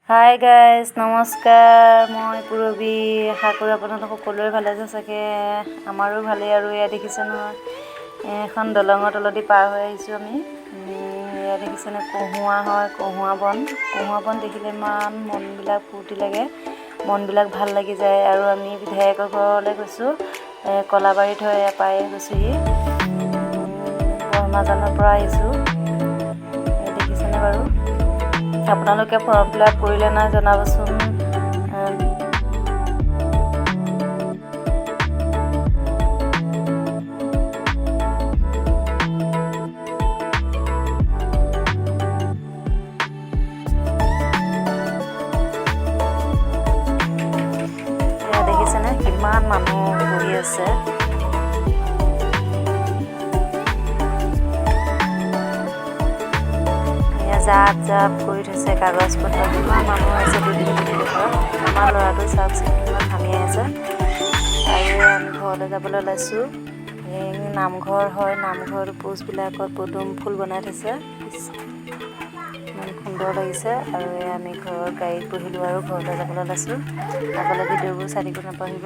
Hi guys, নমস্কাৰ। মই পূৰবী। আশা কৰোঁ আপোনালোক সকলোৰে ভালে আছে চাগে। আমাৰো ভালেই। আৰু এয়া দেখিছে নহয়, এখন দলঙৰ তলেদি পাৰ হৈ আহিছোঁ আমি। এয়া দেখিছেনে, কহুৱা হয়, কহুৱা বন। কহুৱা বন দেখিলে ইমান মনবিলাক ফূৰ্তি লাগে, মনবিলাক ভাল লাগি যায়। আৰু আমি বিধায়কৰ ঘৰলৈ গৈছোঁ, কলাবাৰীত হয়। এয়া পায়ে গৈছোঁহি। বৰমাজানৰ পৰা আহিছোঁ। এয়া দেখিছেনে বাৰু? আপোনালোকে ফৰ্ম ফিল আপ কৰিলে নাই জনাবচোন। এয়া দেখিছেনে, কিমান মানুহ বহি আছে। এয়া জাপ জাপ কৰি থৈছে কাগজ পত্ৰ। কিমান মানুহ আহিছে বিভিন্ন দেশৰ। আমাৰ ল'ৰাটো চাওকচোন, কিমান হামিয়াই আছে। আৰু আমি ঘৰলৈ যাবলৈ ওলাইছোঁ। এই নামঘৰ হয়। নামঘৰ পোষ্টবিলাকত পদুম ফুল বনাই থৈছে, ইমান সুন্দৰ লাগিছে। আৰু এই আমি ঘৰৰ গাড়ীত বহিলোঁ আৰু ঘৰলৈ যাবলৈ ওলাইছোঁ। আগলৈ ভিডিঅ'বোৰ চাই থাকিব নাপাহৰিব।